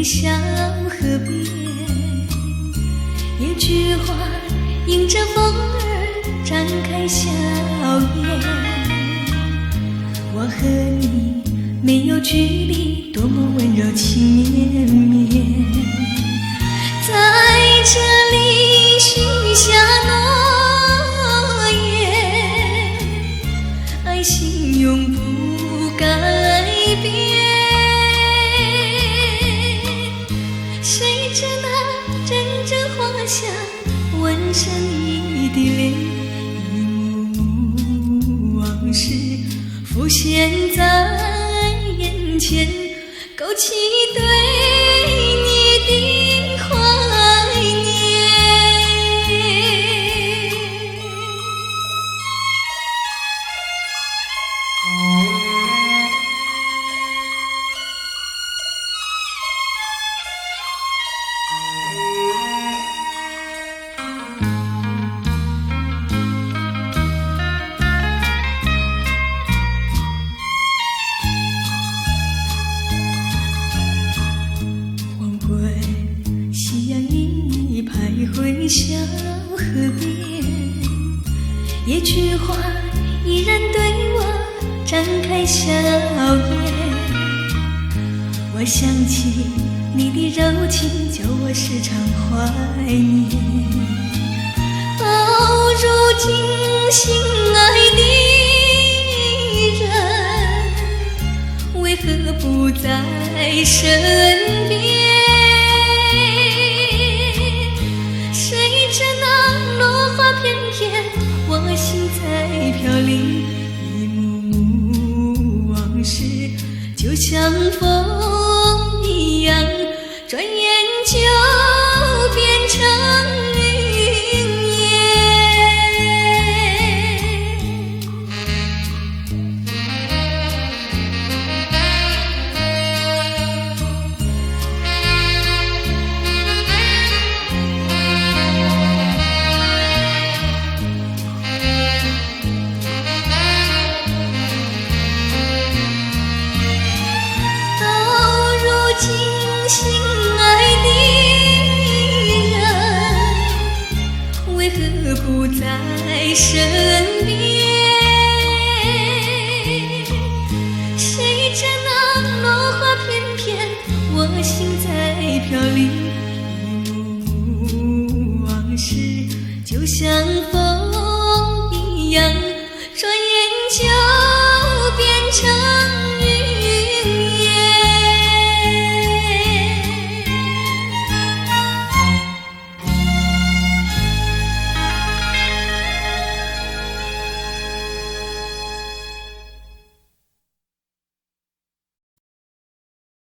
徊小河邊，野菊花迎着風兒展開笑顏。我和你沒有距離，多麼溫柔情綿綿。在這裡許下諾言，愛情永不改變。隨著那陣陣花香，吻上你的臉，一幕幕往事浮現在眼前，勾起對你的懷念。黃昏，夕陽隱隱徘徊小河邊，野菊花依然對我展開笑顏。我想起你的柔情，叫我時常懷念。到如今，心愛的人為何不在身邊？隨著那落花翩翩，我心在飄零，一幕幕往事就像風一樣，轉眼就變成雲煙。到如今，心愛的人為何不在身邊？隨著那落花翩翩，我心在飄零，一幕幕往事就像風